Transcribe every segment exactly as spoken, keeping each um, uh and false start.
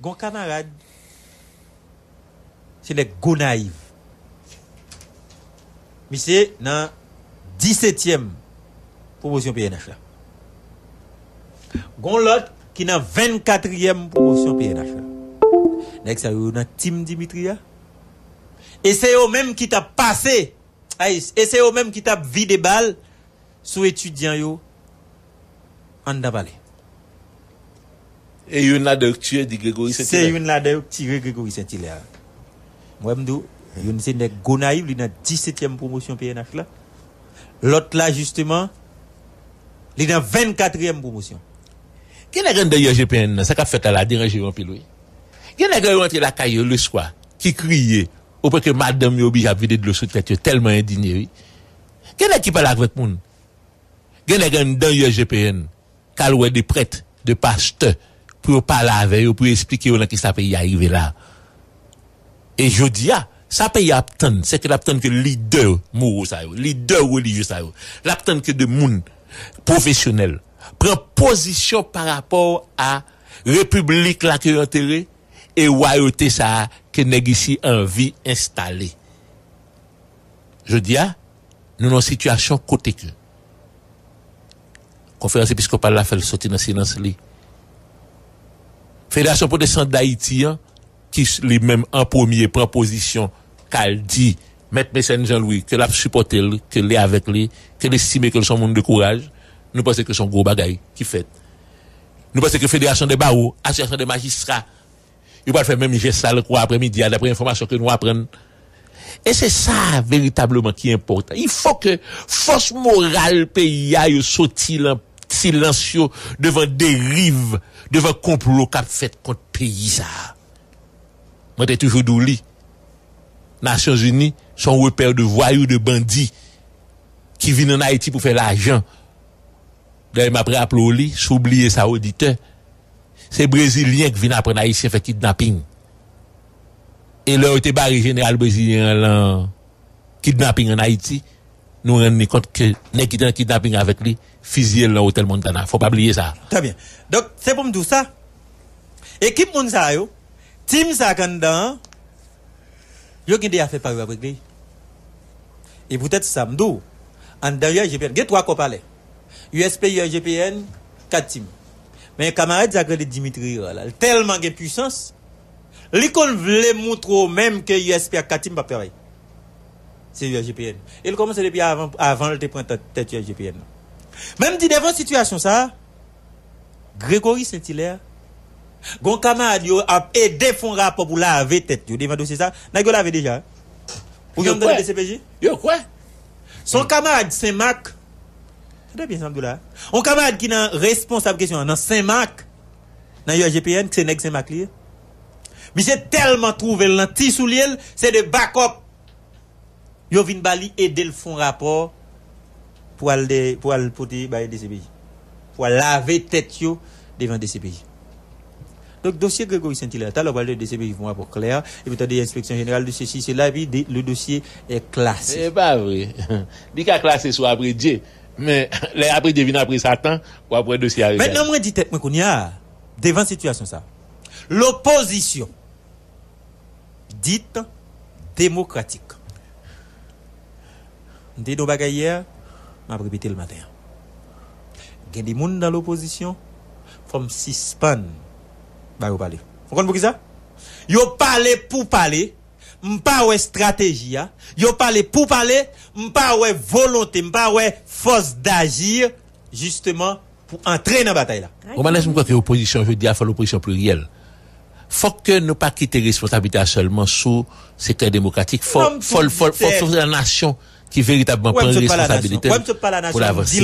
Gon kamarad, se nèg Gonayiv. Misye nan disetyèm pwomosyon P N H la. Gon lòt ki nan vennkatriyèm pwomosyon P N H la. Nèg sa yo nan tim Dimitri a. E se yo menm ki t ap pase, ay, e se yo menm ki t ap vide bal sou etidyan yo anndan palè. E youn ladan yo k tiye di Gregory Saint Hilaire. Se youn ladan yo k tire Gregory Saint Hilaire. Mwen m di w, youn se nèg Gonayiv, li nan disetyèm pwomosyon P N H la. Lòt la, jisteman, li nan vennkatriyèm pwomosyon. Gen nèg anndan I R G P N nan, sa k ap fèt la la deranje yo anpil, wi. Gen nèg yo rantre lakay yo leswa, ki kriye, opwen ke madanm yo oblije ap vide dlo sou tèt yo, tèlman endinye, wi. Gen nèg ki pale avèk moun. Gen nèg anndan I R G P N k al wè de prèt, de pastè, pou yo pale avè yo, pou yo esplike yo nan kisa peyi a rive la. E jodi a, sa peyi a ap tann, se ke l ap tann ke lidè moral sa yo, lidè relijye sa yo, l ap tann ke de moun pwofesyonèl pran pozisyon pa rapò a repiblik la ke yo antere e wayote sa a ke nèg isi anvi enstale. Jodi a, nou nan yon sitiyasyon kote ke Konferans Episkopal la fè l soti nan silans li. Federasyon Pwotestan Dayiti an, ki li menm an premye pran pozisyon, k al di Mèt Mécène Jean Louis ke l ap sipòte l, ke li avèk li, ke l estime ke l se yon moun de kouraj, nou panse ke se yon gwo bagay ki fèt. Nou panse ke Federasyon de Bawo, Asosyasyon de Majistra, yo pral fè menm jès la ankò aprè midi a, daprè enfòmasyon ke nou aprann. E se sa veritableman ki enpòtan. Il faut que fòs moral peyi a yo soti lan silans yo devan deriv, devan konplo k ap fèt kont peyi sa a. Mwen te toujou di w li, Nasyonzini se yon repè de vwayou, de bandi ki vin ann Ayiti pou fè lajan. Dayè m ap raple w li, si w bliye sa, oditè, se Brezilyen k vin aprann Ayisyen fè kidnaping. E lè yo te bare jeneral brezilyen an lan kidnaping ann Ayiti, nou rann ni kont ke nèg ki te nan kidnaping avèk li fiziye l nan Otèl Montana. Fò w pa bliye sa. Trè byen. Donk, se pou m di w sa. Ekip moun sa yo, tim sa k anndan an, yo gen de afè pa yo ap regle. E poutèt sa, m di w, anndan U S G P N, gen twa kò palè. U S P, U S G P N, kat tim. Men kamarad sa k rele Dimitri Hérard la, l tèlman gen pwisans, li konn vle moutre w menm ke U S P ak kat tim p ap travay. Se U S G P N. E l kòmanse depi avan, avan l te pran tèt, tèt U S G P N nan. Men m di devan sitiyasyon sa a, Gregory Saint Hilaire, gon kamarad yo ap ede fè yon rapò pou lave tèt yo devan dosye sa. Nèg yo lave deja. Ou janm tande D C P J? Yo kwè. Se yon kamarad Senmak. Tande byen sa m di w la. Yon kamarad ki nan responsab kesyon an nan Senmak, nan U S G P N, se nèg Senmak li ye. Misye tèlman twouve l nan ti soulye l, se de bakòp. Yo vin ba li ede l fè yon rapò pou al de, pou al pote bay D C P J. Pou al lave tèt yo devan D C P J. Donk, dosye Gregory Saint Hilaire, talè w pral tande D C P J fè yon rapò klè, epi tande Inspection Générale de ceci, cela, epi de, le dossier est classé. Se pa vre. Li ka klase sou apredye, men lè apredye vin apre Satan, w ap wè dosye a regle. Mentnan, mwen di tèt mwen kounye a, devan sitiyasyon sa, lopozisyon dit demokratik. M te di yon bagay yè, m ap repete l maten an. Gen de moun nan lopozisyon, fò m sispann ba yo pale. Ou konn poukisa? Yo pale pou pale, m pa wè estrateji a. Yo pale pou pale, m pa wè volonte, m pa wè fòs d'agir, jisteman, pou antre nan batay la. Romanes, m kwè ke opozisyon jodi a fò l opozisyon pliryèl. Fòk ke nou pa kite responsablite a sèlman sou sektè demokratik. Fò, fò, fò, fò, fò se la nasyon ki veritabman pran responsabilite l pou l avanse.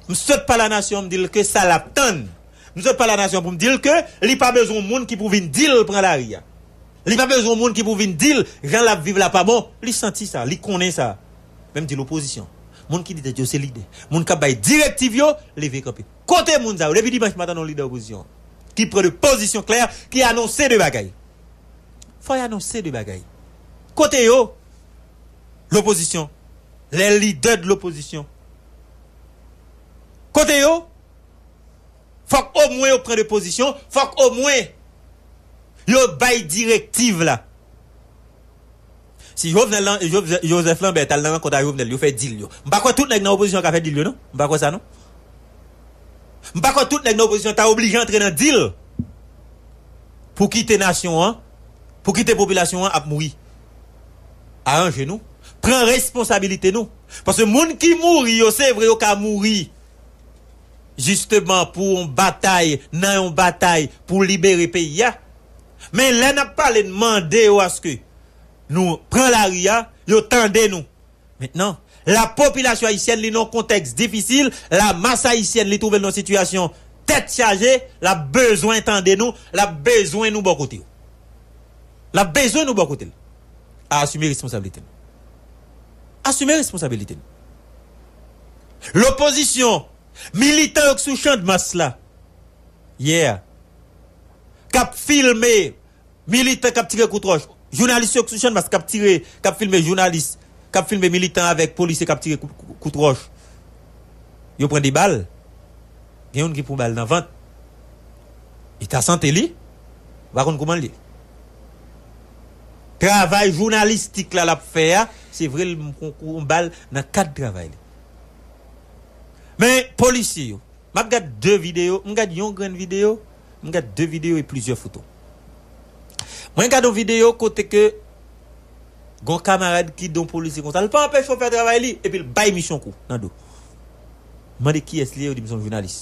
M sot pale a nasyon, m di l ke sa l ap tann. M sot pale a nasyon pou m di l ke li pa bezwen yon moun ki pou vin di l pran lari a. Li pa bezwen yon moun ki pou vin di l jan l ap viv la pa bon. Li santi sa, li konnen sa. Men m di lopozisyon, moun ki di tèt yo se lidè, moun k ap bay direktiv yo, leve kanpe. Kote moun sa yo? Depi dimanch m pa tande yon lidè opozisyon ki pran de pozisyon klè, ki anonse de bagay. Fò y anonse de bagay. Kote yo? Lopozisyon. Les leaders de l'opposition. Kote yo? Fòk omwen yo pran de pozisyon, fòk omwen Yo bay direktiv la. Si Jovenel lan, Joseph Lambert al nan rankont a Jovenel, yo fè dil yo. M pa kwè tout nèg nan opozisyon ka fè dil yo, non. M pa kwè sa, non. M pa kwè tout nèg nan opozisyon ta oblije antre nan dil pou kite nasyon an, pou kite popilasyon an ap mouri. Aranje nou. Pran responsabilite nou. Paske moun ki mouri yo, se vre yo ka mouri jisteman pou yon batay, nan yon batay pou libere peyi a. Men lè n ap pale, n mande yo aske nou pran lari a, yo tande nou. Mentnan, la popilasyon ayisyèn li nan yon kontèks difisil, la mas ayisyèn li twouve l nan yon sitiyasyon tèt chaje, l ap bezwen tande nou, l ap bezwen nou bò kote l. L ap bezwen nou bò kote l. Asime responsablite nou. Asime responsablite nou. Lopozisyon, militan yo k sou Channmas la, yè, k ap filme militan k ap tire kout wòch, jounalis yo k sou Channmas k ap tire, k ap filme jounalis, k ap filme militan avèk polisye k ap tire kout, kout, kout wòch. Yo pran de bal. Gen youn ki pran bal nan vant. Li ta sante li. Ou pa konn kouman l ye. Travay jounalistik la l ap fè a, se vre l pran yon bal nan kad travay li. Men polisye yo, m ap gad de videyo, m gad yon grenn videyo, m gad de videyo e plizyè foto. Mwen gad yon videyo kote ke gon kamarad ki don polisye konsa, l pa anpeche w fè travay li, epi l bay misyon kou nan do. Mande kiyès li ye, yo di m se yon jounalis.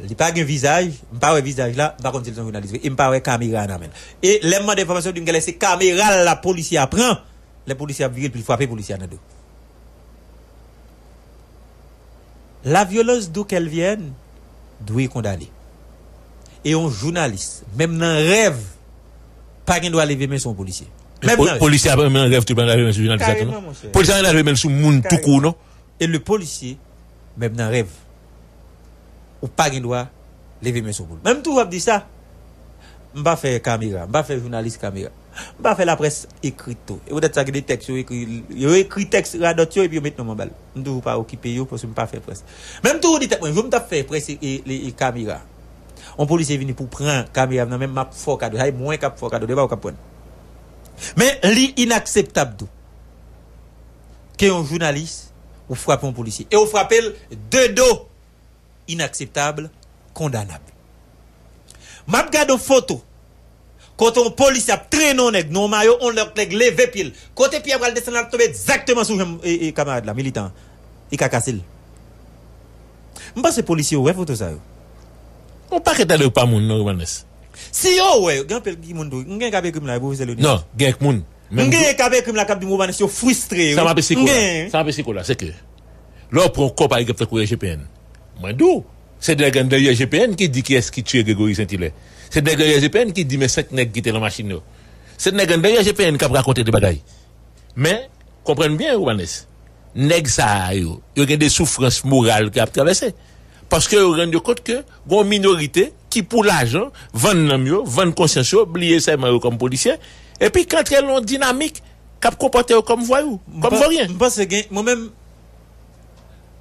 Li pa gen vizaj, m pa wè vizaj la, m pa konn si l se yon jounalis vre, e m pa wè kamera nan men l. E lè m mande enfòmasyon, yo di m genlè se kamera la polisye a pran, lè polisye ap vire l, epi l frape polisye a nan do. La violence d'où qu'elle vienne dwe kondane. E yon jounalis, menm nan rèv, pa gen dwa leve men sou yon polisye. Menm nan rèv. Polisye a menm nan rèv tou pa leve men sou jounalis la tou, non? Polisye a leve men sou moun tou kou, non? E le polisye, menm nan rèv, ou pa gen dwa leve men sou moun. Men m toujou ap di sa. M pa fè kamera, m pa fè jounalis kamera. M pa fè laprès ekrit tou. E poutèt sa gen de tèks yo ekri, yo ekri tèks radòt yo epi yo met non m anba l. M toujou pa okipe yo paske m pa fè près. Men m toujou di tèt mwen, jou m t ap fè près e, e, e, e kamera, yon polisye vini pou pran kamera m nan men m, m ap fè w kado. Sa e mwen k ap fè w kado, se pa ou k ap pran l. Men li inakseptab tou ke yon jounalis ou frape yon polisye. E ou frape l de do. Inakseptab, kondanab. M ap gade yon foto kote yon polisye ap trennen yon nèg nan yon mayo, yon lòt nèg leve pye l. Kote pye a pral desann, l ap tonbe egzakteman sou janm, e, e, kamarad la, militan an. Li ka kase l. M panse polisye yo wè foto sa yo. Yon pakèt nèg pa moun, non, Romanes. Si yo wè, gen anpil ki moun tou. M gen k ap ekri m la, pwofesè Leonidas. Non, gen moun. M gen k ap ekri m la k ap di m Romanes yo fristre, wi. Sa m ap eseye ko la, sa m ap eseye ko la, se ke lè w pran yon kò pa egzanp tankou R G P N, mwen di w, se nèg anndan R G P N ki di kiyès ki tiye Gregory Saint Hilaire. Se nèg anndan R G P N ki di men senk nèg ki te nan machin yo. Se nèg anndan R G P N k ap rakonte de bagay. Men, konprann byen, Romanes, nèg sa a yo, yo gen de soufrans moral ke y ap travèse. Paske yo rann yo kont ke gon minorite ki pou lajan vann nanm yo, vann konsyans yo, bliye sèman yo kòm polisye, epi k antre nan yon dinamik k ap konpòte yo kòm vwayou, kòm voryen. M panse gen, mwen menm,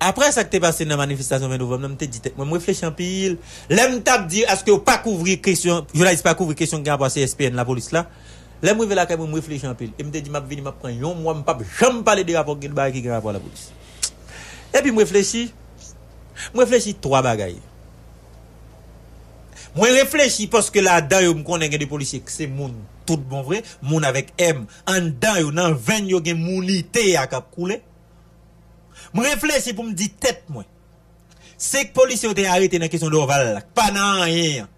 apre sa k te pase nan manifestasyon ven novanm nan, m te di tèt mwen, m reflechi anpil. Lè m t ap di, èske yo pa kouvri kesyon, jounalis pa kouvri kesyon ki gen rapò a C S P N, lapolis la, lè m rive lakay mwen, m reflechi anpil. E m te di, m ap vini, m ap pran yon mwa, m p ap janm pale de rapò, de bagay ki gen rapò a lapolis. Epi m reflechi, m reflechi twa bagay. Mwen reflechi paske ladan yo, m konnen gen de polisye ki se moun tout bon vre, moun avèk èm anndan yo, nan venn yo gen mounite a k ap koule. M reflechi pou m di tèt mwen, se k polisye yo te arete nan kesyon Dorval la, k pa nan anyen an.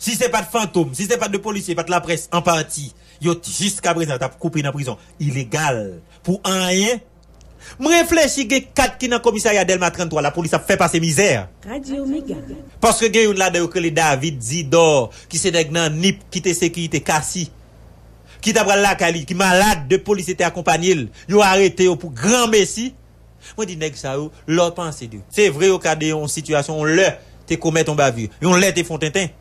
Si se pa t Fantom, si se pa t de polisye, pa t laprès an pati, yo t jiskaprezan t ap koupe nan prizon ilegal pou anyen. M reflechi gen kat ki nan komisarya Dèlma tranntwa, lapolis ap fè pase mizè. Radio Mega. Paske gen youn ladan yo k rele David Zidor, ki se nèg nan nip ki te sekirite Kasi, ki ta pral lakay li, ki malad, de polisye te akonpanye l, yo arete yo pou granmesi. Mwen di nèg sa yo, lè w panse de yo. Se vre yo ka de yon sitiyasyon, yon lè te komèt yon bavi, yon lè te fè yon tenten.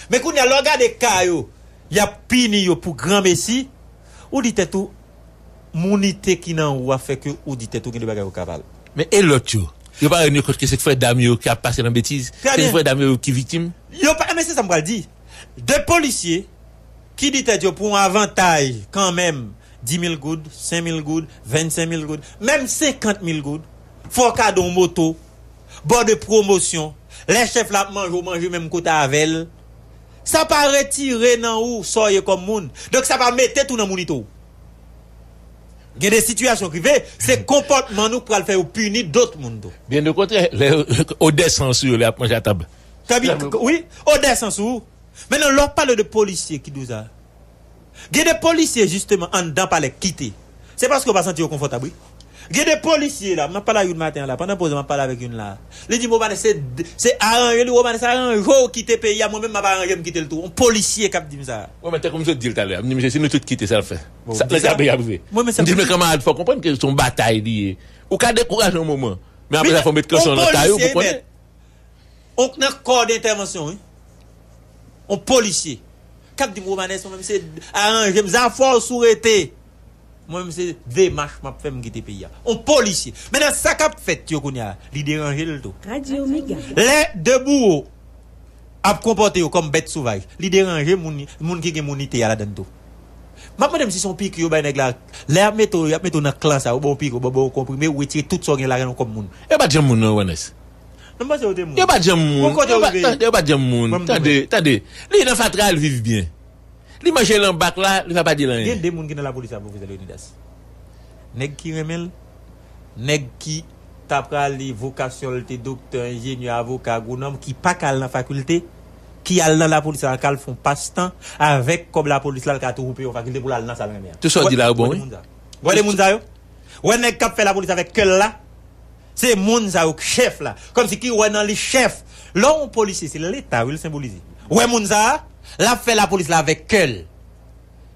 Men kounye a, lè w gade ka yo, y ap pini yo pou granmesi, ou di tèt ou, mounite ki nan ou a fè ke ou di tèt ou gen de bagay ou ka pale. Men e lòt yo? Yo pa rann yo kont ke se frè dam yo ki ap pase nan betiz. Se frè dam yo ki viktim. Yo pa, men se sa m pral di. De polisye ki di tèt yo pou yon avantaj kanmenm, dis mil goud, senk mil goud, vennsenk mil goud, menm senkant mil goud, fè w kado yon moto, ba w de pwomosyon, lè chèf la ap manje, w manje menm kote avè l. Sa pa retire nan ou sa w ye kòm moun. Donk sa pa mete tou nan mounite w. Gen de sitiyasyon k rive, se konpòtman nou k pral fè yo pini dòt moun tou. Byen okontrè, lè yo, odè san sou yo, lè y ap manje atab. Tabi, wi, odè san sou ou. Mentnan, lè w ap pale de polisye ki di w sa, gen de polisye, jisteman, anndan palè k kite. Se paske yo pa santi yo konfòtab, wi. Gen de polisye la, m ap pale a youn maten an la, pandan poz la, m ap pale avèk youn la. Li di m, Romanes, se, se aranje li, Romanes, aranje w kite peyi a, mwen menm m ap aranje m kite l tou. Yon polisye k ap di m sa. Wi, men tankou m sot di l talè a, m di, "Mesye, si nou tout kite, sa l ap fè?" Sa, sa k ap rive. Mwen, men sa m di, "Mes camarades, fò w konprann ke se yon batay li ye. Ou ka dekouraje yon moman, men apre sa, fò w met kanson nan kay ou pou w konnen." On, nan kò dentèvansyon, wi. On polisye. K ap di m, "Romanes, mwen menm se aranje m, zafè w sou rete. Mwen menm se demach m ap fè, m kite peyi a." On polisye. Mentnan, sa k ap fèt yo kounye a, li deranje l tou. Radyo Mega. Lè de bouwo ap konpòte yo kòm bèt sovaj, li deranje moun, moun ki gen mounite a ladann tou. M ap mande m si se yon piki yo bay nèg la. Lè y ap mete w, y ap mete w nan klan sa, yo ba w piki, yo ba w konprime, ou retire tout sa w gen ladan w kòm moun. Yo pa t janm moun, non, Romanes. Non, m panse yo te moun. Yo pa t janm moun. Bon, kote yo rive? Tande, yo pa t janm moun. Tande, tande. Li nan fatra, li viv byen. Li manje lan bak la, li pa pa di l anyen. Gen de moun ki nan lapolis la, pwofesè Leonidas. Nèg ki renmen l, nèg ki ta prale, vokasyon l te doktè, enjenyè, avoka, agwonòm, ki pa ka al nan fakilte, ki al nan lapolis la, k al fè yon pastan, avèk kòb lapolis la, l ka toujou peye yon fakilte pou l al nan sa l renmen an. Tout sa w di la yo bon, wi. Wè de moun sa yo? Wè nèg k ap fè lapolis avèk kè l la? Se moun sa yo k chèf la. Kòmsi ki wè nan li chèf. Lè yon polisye, se Leta, wi, l senbolize. Wè moun sa a, l ap fè lapolis la avèk kè l.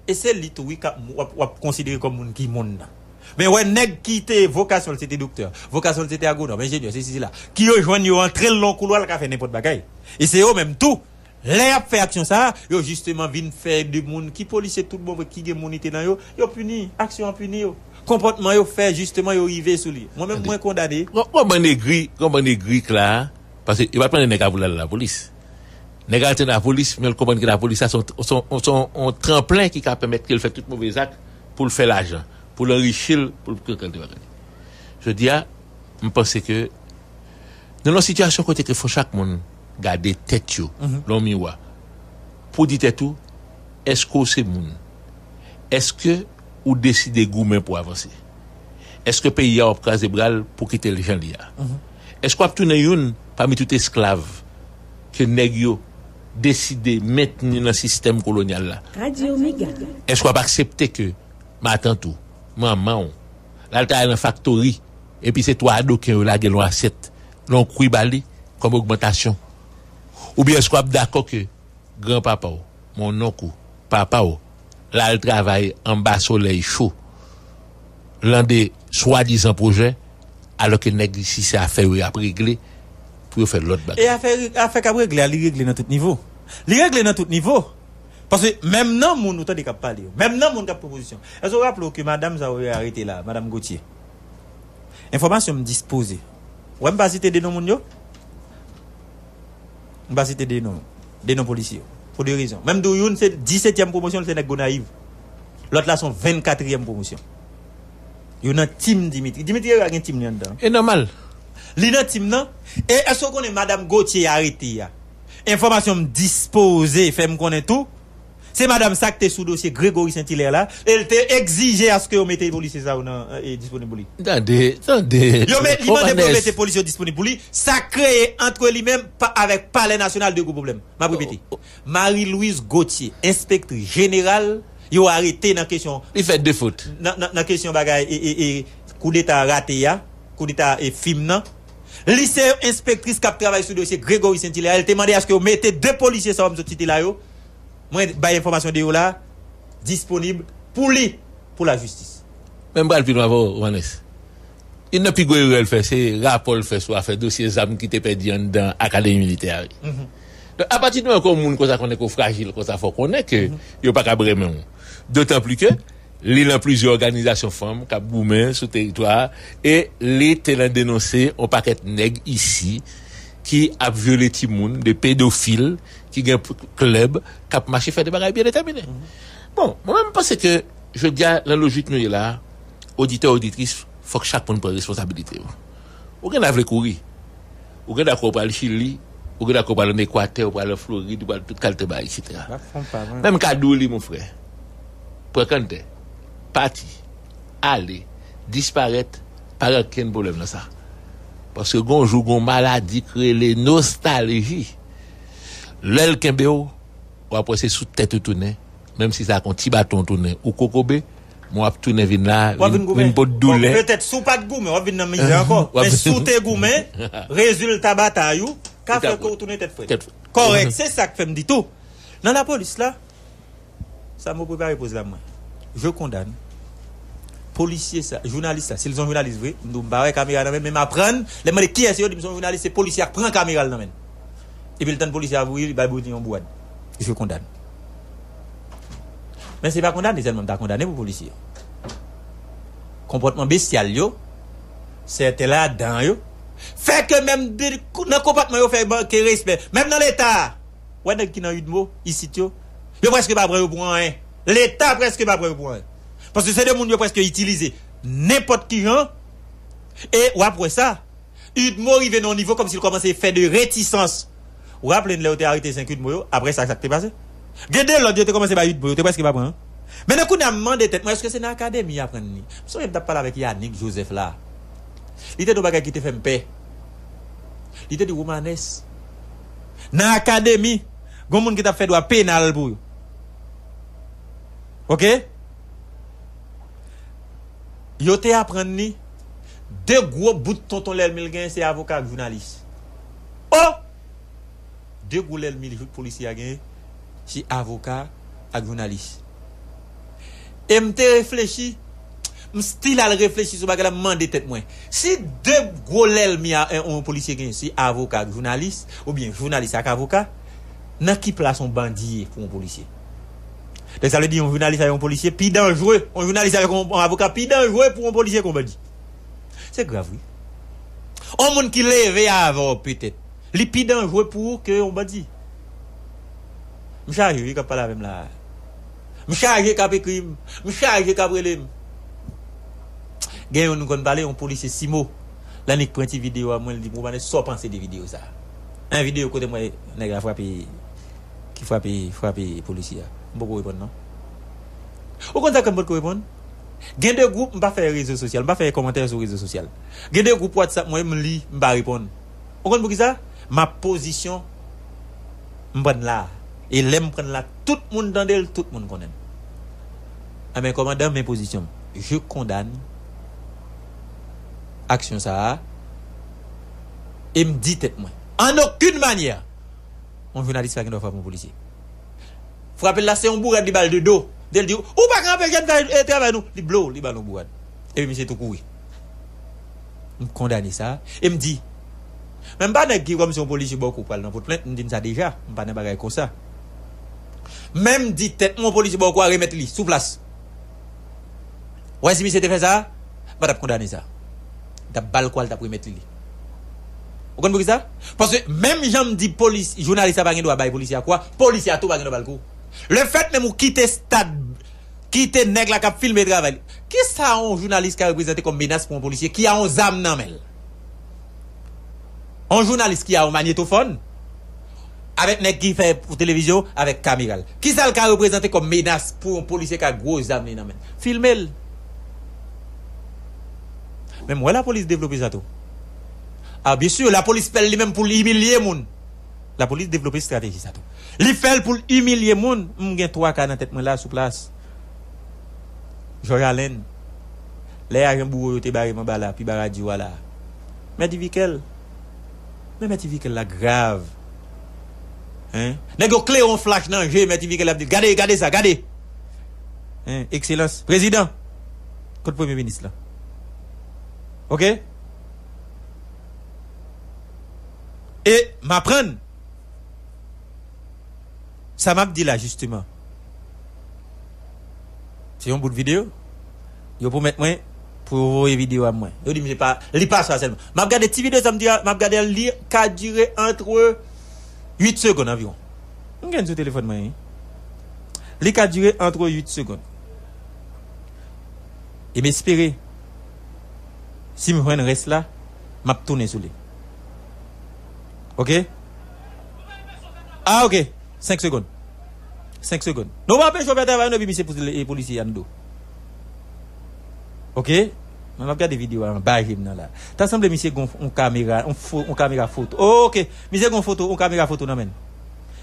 E se li tou, wi, k ap, w ap, w ap konsidere kòm moun ki moun nan. Men wè nèg ki te vokasyon l se te doktè, vokasyon l se te agwonòm, enjenyè, sesi, sela, ki yo jwenn yo antre l nan yon koulwa, l ka fè nenpòt bagay. E se yo menm tou, lè y ap fè aksyon sa a, yo jisteman vin fè de moun ki polisye tout bon vre, ki gen mounite nan yo, yo pini, aksyon an pini yo. Konpòtman yo fè, jisteman, yo rive sou li. Mwen menm, mwen kondane. Gon, gon bann egri, gon bann egri k la, paske yo pa t mande nèg la pou l al lapolis. Nèg la antre nan lapolis, men l konprann ke lapolis la se yon, se yon, se yon, yon tranplen ki ka pèmèt ke l fè tout move zak pou l fè lajan, pou l anrichi l, pou l, pou l kante bagay. Jodi a, m panse ke nou nan yon sitiyasyon kote ke fò chak moun gade tèt yo nan yon miwa pou di tèt ou, èske w se moun? Èske ou deside goumen pou avanse? Èske peyi a w ap kraze bra l pou kite l jan l ye a? Èske w ap tounen youn pami tout esklav ke nèg yo deside mentni nan sistèm kolonyal la? Radyo Mega. Èske w ap aksepte ke matant ou, manman w, l al travay nan faktori, epi se twa adoken yo lage l yon asyèt, l yon kwi ba li kòm ogmantasyon? Oubyen èske w ap dakò ke granpapa w, monnonk ou, papa w, l al travay anba solèy cho, lan de swadizan pwojè, alò ke nèg isi se afè yo y ap regle pou yo fè lòt bagay. E afè, afè k ap regle a, li regle nan tout nivo. Li regle nan tout nivo. Paske menm nan moun ou tande k ap pale yo, menm nan moun k ap pran pozisyon. Èske w raple w ke madanm sa yo arete la, madanm Gauthier? Enfòmasyon m dispoze. Wè m pa site de non moun yo. M pa site de non, de non polisye yo. Pou de rezon. Menm di w youn se disetyèm pwomosyon l, se nèg Gonayiv. Lòt la se yon vennkatriyèm pwomosyon. Yo nan tim Dimitri. Dimitri Herrera gen tim li anndan. E nòmal. Li nan tim nan. E èske w konnen madanm Gauthier arete a? Enfòmasyon m dispoze fè m konnen tou, se madanm sa k te sou dosye Gregory Saint Hilaire la, e l te egzije aske yo mete polisye sa yo nan, e, disponib pou li. Tande, tande. Yo met, li mande pou yo mete polisye yo disponib pou li. Sa kreye antre li menm pa, avèk Palè Nasyonal de gwo pwoblèm. M ap repete. Marie Louise Gauthier, enspektris jeneral, yo arete nan kesyon. Li fè de fot. Nan, nan, nan kesyon bagay, e, e, e, koudeta rate a, koudeta, e, fim nan. Li se enspektris k ap travay sou dosye Gregory Saint Hilaire. Li te mande aske yo mete de polisye sa yo m sot site la yo. Mwen bay enfòmasyon de yo la, disponib pou li, pou lajistis. Men m pral pi lwen avè w, Romanes. Youn nan pi gwo erè l fè, se rapò l fè sou afè dosye zam ki te pèdi anndan Akademi Militè a, wi. Donk, apati de moman ke yon moun konsa konnen ke w frajil konsa, fò w konnen ke yo pa kab renmen w. Dotan pli ke, Li lan plizyè òganizasyon fanm k ap goumen sou teritwa a, e li te lan denonse yon pakèt nèg isi ki ap vyole timoun, de pedofil, ki gen p-, klèb, k ap mache fè de bagay byen detèmine. Bon, mwen menm, m panse ke jodi a, lan lojik nou ye la a, oditè, oditris, fòk chak moun pran responsabilite yo. Ou gen dwa vle kouri. Ou gen dwa kwè w pral Chili, ou gen dwa kwè w pral ann Ekwatè, ou pral an Florid, ou pral tout kalite bagay, etsetera. Menm ka di w li, mon frè. Pran kanntè. Pati. Ale. Disparèt. Pa gen okenn pwoblèm nan sa. Paske gon jou, gon maladi k rele nostalji. Lè l kenbe w, w ap wè se sou tèt ou tounen. Menm si se ak yon ti baton w tounen ou kokobe, men w ap tounen vin la, w ap vin vin goumen. Vin pot doulè. Bon, petèt si w pa t goumen, w ap vin nan mizè ankò. W ap Men vin si w te goumen, rezilta batay ou ka fè ke w tounen tèt frèt. Tèt frèt. Kòrèk, se sa k fè m di tou. Nan lapolis la, sa m prepare poz la mwen. Je condamne. Polisye sa, jounalis sa, si l se yon jounalis vre, m di w m pa wè kamera nan men l, men m aprann, lè m mande kiyès se, yo di m se yon jounalis, se polisye a k pran kamera l nan men l. Epi l tann polisye a voye, li bay Britney yon bourad. Je condamne. Men se pa kondane sèlman m ta kondane pou polisye yo. Konpòtman bestyal yo, sèten ladan yo, fè ke menm de, nan konpòtman yo fè manke respè. Menm nan Leta, wè nèg ki nan UDMO, isit yo, yo prèske pa pran yo pou anyen. Leta prèske pa pran yo pou anyen. Paske se de moun yo prèske itilize nenpòt ki jan, e w ap wè sa. UDMO rive nan yon nivo kòmsi l kòmanse fè de retisans. Ou raple n lè yo te arete senk UDMO yo, apre sa, sa k te pase? Gen de lòd yo te kòmanse bay UDMO yo, te prèske pa pran. Men nan kounye a, m mande tèt mwen, èske se nan akademi y aprann li? M sonje m t ap pale avèk Yanick Joseph la. Li te di yon bagay ki te fè m pè. Li te di, Romanes, nan akademi, gen moun ki t ap fè dwa penal pou yo. Oke? Yo te aprann li, de gwo bout tonton lènmi l genyen, se avoka ak jounalis. O! De gwo lènmi polisye a genyen, se avoka ak jounalis. E m te reflechi, m still al reflechi sou bagay la, m mande tèt mwen, si de gwo lènmi a, yon polisye genyen, se avoka ak jounalis, oubyen jounalis ak avoka, nan ki plas yon bandi ye pou yon polisye? Donk, sa vle di yon jounalis ak yon polisye pi danjre, yon jounalis avèk yon, yon avoka pi danjre pou yon polisye ke yon bandi. Se grav, wi. Yon moun ki leve avè w, petèt, li pi danjre pou ou ke yon bandi. M chaje, wi, k ap pale avè m la. M chaje k ap ekri m. M chaje k ap rele m. Gen youn m konn pale, yon polisye Simo. Lè Nick pran ti videyo a, mwen, li di m, Romanes, sa w panse de videyo sa a? Yon videyo kote m wè nèg la frape, ki frape, frape polisye a. M poko reponn, non. Ou konn sa k fè m potko reponn? Gen de gwoup, m pa fè rezo sosyal, m pa fè kòmantè sou rezo sosyal. Gen de gwoup WhatsApp mwen, m li, m pa reponn. Ou konn poukisa? M ap pozisyon, m pran la. E lè m pran la, tout moun tande l, tout moun konnen l. Enben, kòmandan, men pozisyon m. Je condamne aksyon sa a. E m di tèt mwen, en aucune manière, yon jounalis pa gen dwa frape yon polisye. Frape l la, se yon bourad li ba l de do. Dè l di, ou pa ka anpeche m fè, eh, travay nou. Li blow, li ba l yon bourad. Epi misye tou kouri. M kondane sa. E m di, men m pa nèg ki, kòmsi yon polisye bò kou pral nan pot plent, m di n sa deja. M pa nan bagay konsa. Men m di tèt mwen, yon polisye bò kou a, remèt li sou plas. Wè, si misye te fè sa, m pa t ap kondane sa. M t ap ba l kwa l, t ap remèt li li. Ou konn poukisa? Paske menm jan m di polis, jounalis la pa gen dwa bay polisye a kwa, polisye a tou pa gen dwa ba l kou. Lefèt menm ou kite stad, kite nèg la k ap filme travay li. Kisa yon jounalis ka reprezante kòm menas pou yon polisye ki a yon zam nan men l? Yon jounalis ki a yon manyetofòn, avèk nèg ki fè pou televizyon, avèk kamera l. Kisa l ka reprezante kòm menas pou yon polisye k ak gwo zam li nan men l? Filme l. Men m wè lapolis devlope sa tou. A, byen si, lapolis fè l li menm pou l imilye moun. Lapolis devlope estrateji sa tou. Li fè l pou l imilye moun. M gen twa ka nan tèt mwen la sou plas. Jòj Alen. Lè ajan bouro yo te bare m anba la, pi ba radyo a la. Mèt Ivikèl. Men Mèt Ivikèl la grav. Hein? Nèg yo klere yon flach nan je Mèt Ivikèl, l ap di, gade, gade sa, gade. Hein? Ekselans, prezidan. Kot premye minis la? Oke? E m aprann sa m ap di la, jisteman. Se yon bout videyo. Yo pwomèt mwen pou yo voye videyo a mwen. Yo di m se pa, li pa sa sèlman. M ap gade ti videyo sa m di a, m ap gade li ka dire antre uit segonn anviwon. M gen sou telefòn mwen, wi. Li ka dire antre uit segonn. E m espere, si m jwenn rès la, m ap tounen sou li. Oke? Ah, oke. Senk segonn. Senk segonn. Non, w ap enpeshe w fè travay nou, epi misye pouse polisye a nan do. Oke? Mwen ap gade videyo a anba je m nan la. Ta sanble misye gon yon kamera, yon fo, yon kamera foto. Oh, oke. Misye gon foto, yon kamera foto nan men l.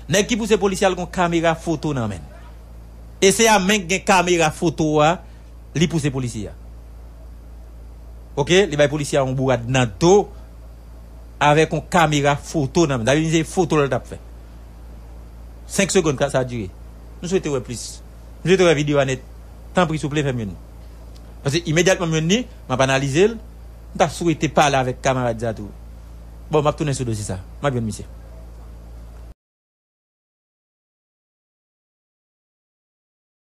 Nèg ki pouse polisye a l gon kamera foto nan men l. E se a menm gen kamera foto a, li pouse polisye a. Oke? Li bay polisye a yon bourad nan do avèk yon kamera foto nan men l. Dayè, se foto l t ap fè. Senk segonn ka sa dire. M swete wè plis. M swete wè videyo a nèt. Tanpri, souple, fè m youn. Paske imedyatman m jwenn li, m ap analize l. M ta swete pale avèk kamarad sa tou. Bon, m ap tounen sou dosye sa. M ap jwenn misye.